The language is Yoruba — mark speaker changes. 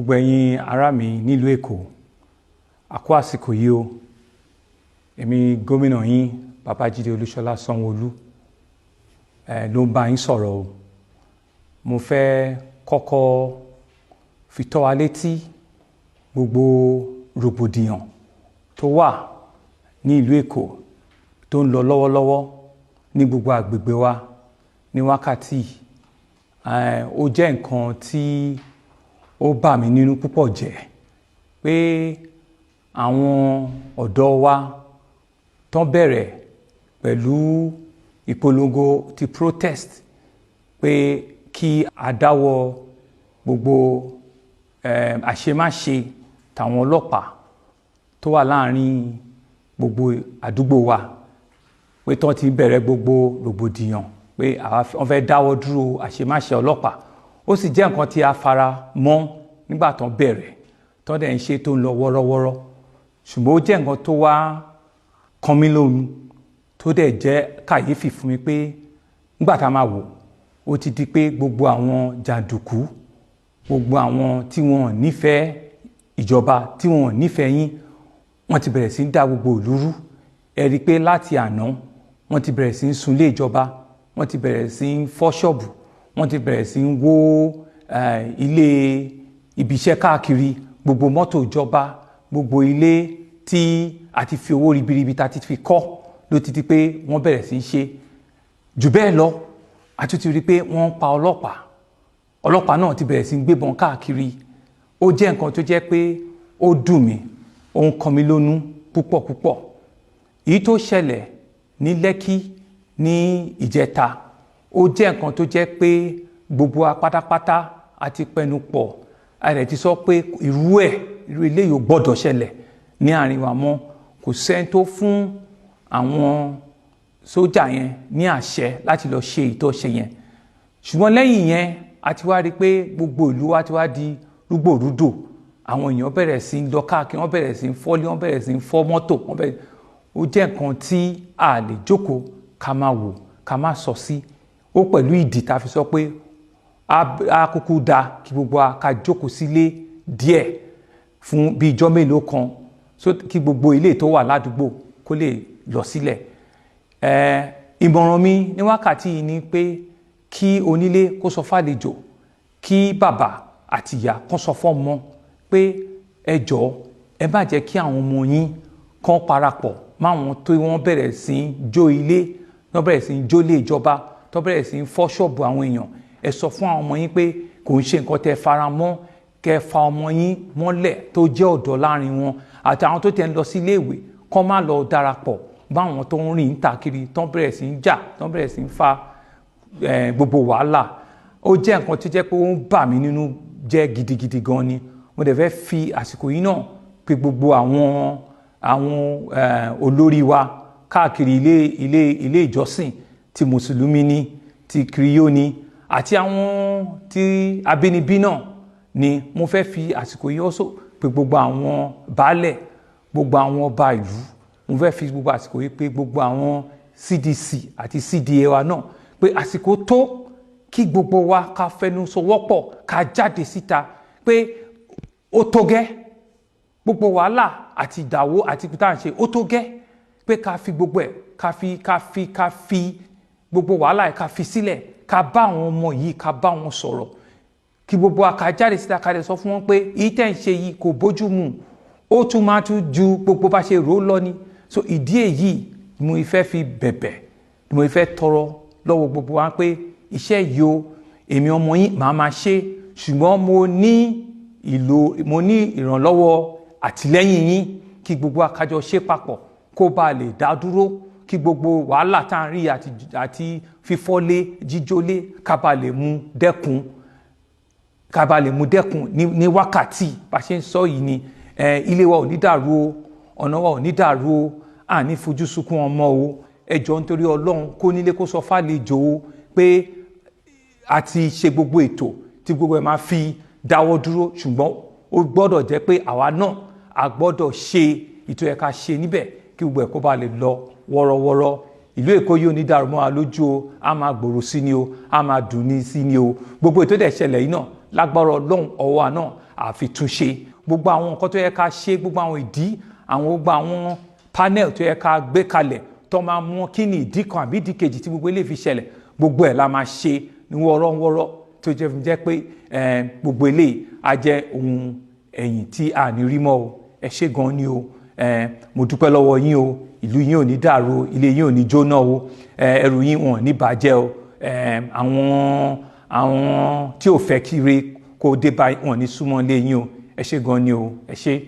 Speaker 1: Gbogbo ẹ̀yin ará mi nílùú Èkó, a kú àsìkò yìí o. Èmi gómìnà yín, Babájídé Olúṣọlá Sanwó-Olú, ló ń bá yín sọ̀rọ̀ o. Mo fẹ́ kọ́kọ́ fi tó wa létí gbogbo rògbòdìyàn tó wà ní ìlú Èkó tó ń lọ lọ́wọ́lọ́wọ́ ní gbogbo àgbègbè wa ní wákàtí yìí. Ó jẹ́ nǹkan tí ó bà mí nínú púpọ̀ jẹ́ pé àwọn ọ̀dọ́ wa tán bẹ̀rẹ̀ pẹ̀lú ìpolongo ti protest pé kí a dáwọ́ gbogbo àṣemáṣe tàwọn ọlọ́pàá tó wà láàrin gbogbo àdúgbò wa, pé tán ti bẹ̀rẹ̀ gbogbo rògbòdìyàn, pé wọ́n fẹ́ dáwọ́ dúró àṣemáṣe ọlọ́pàá. Ó sì jẹ́ nǹkan tí a fara mọ́ nígbà tán bẹ̀rẹ̀, tán dẹ̀ ń ṣe tó ń lọ wọ́rọ́wọ́rọ́. Ṣùgbọ́n ó jẹ́ nǹkan tó wá kan mí lóhun, tó dẹ̀ jẹ́ kàyéfì fún mi pé nígbà tá a máa wò ó, ti di pé gbogbo àwọn jàǹdùkú, gbogbo àwọn tí wọ́n nífẹ̀ẹ́ ìjọba, tí wọ́n nífẹ̀ẹ́ yín, wọ́n ti bẹ̀rẹ̀ sí ń dá gbogbo ìlú rú. Ẹ rí i pé láti àná, wọ́n ti bẹ̀rẹ̀ sí ń sunlé ìjọba, wọ́n ti bẹ̀rẹ̀ sí ń fọ́ ṣọ́ọ̀bù, wọ́n ti bẹ̀rẹ̀ sí ń wó ilé ibiṣẹ́ káàkiri, gbogbo mọ́tò ìjọba, gbogbo ilé tí a ti fi owó ribiribi ta ti fi kọ́ ló ti di pé wọ́n bẹ̀rẹ̀ sí ń ṣe. Jù bẹ́ẹ̀ lọ, a tún ti rí i pé wọ́n ń pa ọlọ́pàá, ọlọ́pàá náà ti bẹ̀rẹ̀ sí ń gbébọn káàkiri. Ó jẹ́ nǹkan tó jẹ́ pé ó dùn mí, ó ń kan mí lónú púpọ̀ púpọ̀. Èyí tó ṣẹlẹ̀ ní Lẹ́kí ní ìjẹta, ó jẹ́ nǹkan tó jẹ́ pé gbogbo wa pátápátá a ti pẹnu pọ̀, a rẹ̀ ti sọ pé irú ẹ̀, irú eléyìí ò gbọ́dọ̀ ṣẹlẹ̀ ní àárín wa mọ́. Kò sẹ́ni tó fún àwọn sójà yẹn ní àṣẹ láti lọ ṣe ìtọ́ṣe yẹn. Ṣùgbọ́n lẹ́yìn yẹn, a ti wá rí i pé gbogbo ìlú wa ti wá di rúgbòrúdò. Àwọn èèyàn bẹ̀rẹ̀ sí ń lọ káàkiri, wọ́n bẹ̀rẹ̀ sí ń fọ́lé, wọ́n bẹ̀rẹ̀ sí ń fọ́ mọ́tò, wọ́n bẹ̀rẹ̀. Ó jẹ́ nǹkan tí a lè jókòó ká máa wò ká máa sọ sí. Ó pẹ̀lú ìdí tá a fi sọ pé á kúkú da kí gbogbo wa ká jókòó sílé díẹ̀ fún bí ijọ́ mélòó kan, so kí gbogbo ilé tó wà ládùúgbò kó lè lọ sílẹ̀. Ìmọ̀ràn mi ní wákàtí yìí ni pé kí onílé kó sọ fàlejò, kí bàbá àti ìyá kó sọ fọ́mọ pé ẹ jọ̀ọ́, ẹ má jẹ́ kí àwọn ọmọ yín kán parapọ̀ máwọn tó wọ́n bẹ̀rẹ̀ sí í jó ilé, wọ́n bẹ̀rẹ̀ sí í jólé ìjọba, tó bẹ̀rẹ̀ sí í fọ́ ṣọ́ọ̀bù àwọn èèyàn. Ẹ sọ fún àwọn ọmọ yín pé kò ń ṣe nǹkan tẹ́ fara mọ́. Kẹ́ fa ọmọ yín mọ́lẹ̀ tó jẹ́ ọ̀dọ́ láàrin wọn, àti àwọn tó tẹ̀ ń lọ sí iléèwé, kán má lọ darapọ̀ báwọn tó ń rìn níta kiri, tó ń bẹ̀rẹ̀ sí í jà, tó ń bẹ̀rẹ̀ sí í fa gbogbo wàhálà. Ó jẹ́ nǹkan tó jẹ́ pé ó ń bà mí nínú jẹ́ gidigidi gan ni. Mo dẹ̀ fẹ́ fi àsìkò yìí náà pé gbogbo àwọn olórí wa káàkiri ilé ìjọsìn, ti mùsùlùmí ni, ti kiriyó ni, àti àwọn tí abínibí náà ni. Mo fẹ́ fi àsìkò yìí also pé gbogbo àwọn baálẹ̀, gbogbo àwọn ọba ìlú. Mo fẹ́ fi gbogbo àsìkò yìí pé gbogbo àwọn CDC àti CDA wa náà pé àsìkò tó kí gbogbo wa ká fẹnu sowọ́pọ̀, ká jáde síta pé ó tó gẹ́, gbogbo wàhálà àti ìdàwó àti tá à ń ṣe, ó tó gẹ́, pé ká fi gbogbo ẹ̀, ká fi gbogbo wàhálà ẹ̀, ká fi sílẹ̀, ká bá àwọn ọmọ yìí, ká bá wọn sọ̀rọ̀, kí gbogbo wa ká jáde síta, ká lè sọ fún wọn pé èyí tẹ́ ń ṣe yìí kò bójú mu, ó tún máa tún ju gbogbo bá ṣe rò ó lọ ni. So ìdí èyí mo fẹ́ fi bẹ̀bẹ̀, mo fẹ́ tọrọ lọ́wọ́ gbogbo wa pé iṣẹ́ yìí o, èmi ọmọ yín màá máa ṣe, ṣùgbọ́n mo ní ìlò, mo ní ìrànlọ́wọ́ àtìlẹ́yìn yín, kí gbogbo wa ká jọ ṣe papọ̀ kó bá lè dá dúró, kí gbogbo wàhálà tá à ń rí àti fífọ́lé, jíjólé, ká bá lè mú dẹ́kun, ká bá lè mú dẹ́kun ní wákàtí bá ṣe ń sọ yìí ni. Ilé wa ò ní dàrú o, ọ̀nà wa ò ní dàrú o, à ní fojú sunkún ọmọ o. Ẹ jọ̀ọ́, nítorí Ọlọ́run, kó nílé kó sọ fàlejò o pé a ti ṣe gbogbo ètò tí gbogbo ẹ̀ máa fi dáwọ́ dúró, ṣùgbọ́n ó gbọ́dọ̀ jẹ́ pé àwa náà a gbọ́dọ̀ ṣe ètò ẹ̀ka ṣe níbẹ̀ kí gbogbo ẹ̀ kó bá lè lọ wọ́rọ́wọ́rọ́. Ìlú Èkó yóò ní dàrú mọ́ wa lójú o, a máa gbòòrò sí ni o, a máa dùn ní sí ni o. Gbogbo ètò dẹ̀ ṣẹlẹ̀ yìí náà, lágbára Ọlọ́run, ọwọ́ náà Àfitúnṣe gbogbo àwọn nǹkan tó yẹ ká ṣe, gbogbo àwọn ìdí, àwọn gbogbo àwọn panel tó yẹ ká gbé kalẹ̀ tó máa mú kí ni ìdí kan àbí ìdí kejì tí gbogbo eléyìí fi ṣẹlẹ̀, gbogbo ẹ̀ la máa ṣe ní wọ́ọ́rọ́wọ́ọ́rọ́, tó jẹ́ fi jẹ́ pé gbogbo eléyìí á jẹ́ ohun ẹ̀yìn tí a ní rí mọ́ o. Ẹ ṣé gan ni o. Mo dúpẹ́ lọ́wọ́ yín o. Ìlú yín ò ní dàrú o, ilé yín ò ní jóná o, ẹrù yín wọn ò ní bàjẹ́ o. Àwọn tí ò fẹ́ kíre kó dé bá wọn ní súnmọ́ ilé yín o. Ẹ ṣé gan ni o, ẹ ṣé.